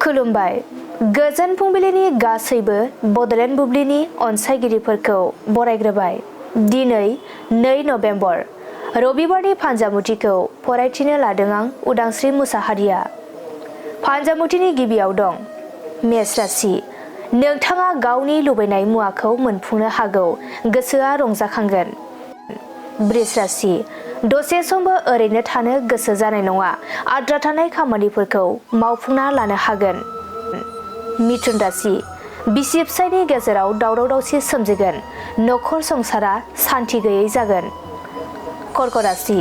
खुलुमबाय। गोजोन फुंबिलिनि गासैबो बडलेण्ड बुब्लिनि अनसायगिरिफोरखौ बरायग्रोबाय। दिनै 2 नभेम्बर रबिबारनि फान्जामुथिखौ फरायथिनो लादों आं उदांस्रि मुसाहारिया। फान्जामुथिनि गिबियाव दं मेष राशि। नोंथाङा गावनि लुबैनाय मुवाखौ मोनफुंनो हागौ, गोसोआ रंजाखांगोन। बृष राशि। दसे समबो ओरैनो थानो गोसो जानाय नङा, आद्रा थानाय खामानिफोरखौ मावफुंना लानो हागोन। मिथुन राशि। बिसि फिसायनि गेजेराव दावराव दावसि सोमजिगोन, नखर संसारा सान्थि गैयै जागोन। कर्क राशि।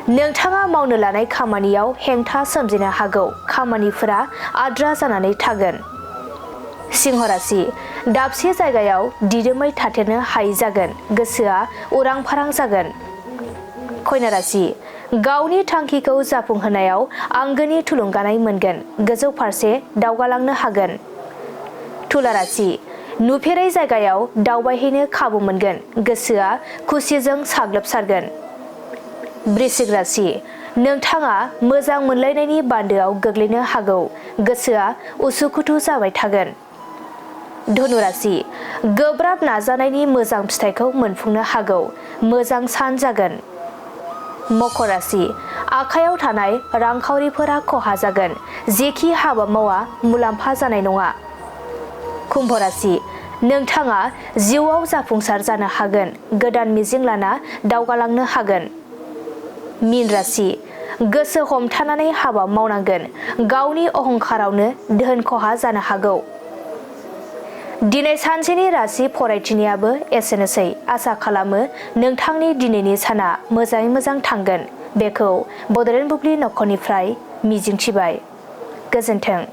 नोंथाङा मावनो लानाय खामानियाव हेंथा सोमजिनो हागौ, खामानिफोरा आद्रा जानानै थागोन। सिंह राशि। दाबसे जायगायाव दिदोमै थाथेरनो हायै जागोन, गोसोआ उरां फारां जागोन। कन्या राशि। गावनि थांखिखौ जाफुंहोनायाव आंगोनि थुलुंगानाय मोनगोन, गोजौ फारसे दावगालांनो हागोन। तुला राशि। नुफेरै जायगायाव दावबायहैनो खाबु मोनगोन, गोसोआ खुसिजों साग्लोबसारगोन। वृश्चिक राशि। नोंथाङा मोजां मोनलायनायनि बान्दोआव गोग्लैनो हागौ, गोसोआ उसुखुथु जाबाय थागोन। धनु राशि। गोब्राब नाजानायनि मोजां फिथाइखौ मोनफुंनो हागौ, मोजां सान जागोन। मकर राशि। आखायाव थानाय रांखावरिफोरा खहा जागोन, जेखि हाबा मावा मुलाम्फा जानाय नङा। कुम्भ राशि। नोंथाङा जिउआव जाफुंसार जानो हागोन, गोदान मिजिं लाना दावगालांनो हागोन। मीन राशि। गोसो हमथानानै हाबा मावनांगोन, गावनि अहंखारावनो धोन खहा जानो हागौ। दिनै सानसेनि राशि फरायथिनायाबो एसेनोसै। आसा खालामो नोंथांनि दिनैनि साना मोजाङै मोजां थांगोन, बेखौ बडलेण्ड बुब्लि नखरनिफ्राय मिजिंथिबाय। गोजोन्थों।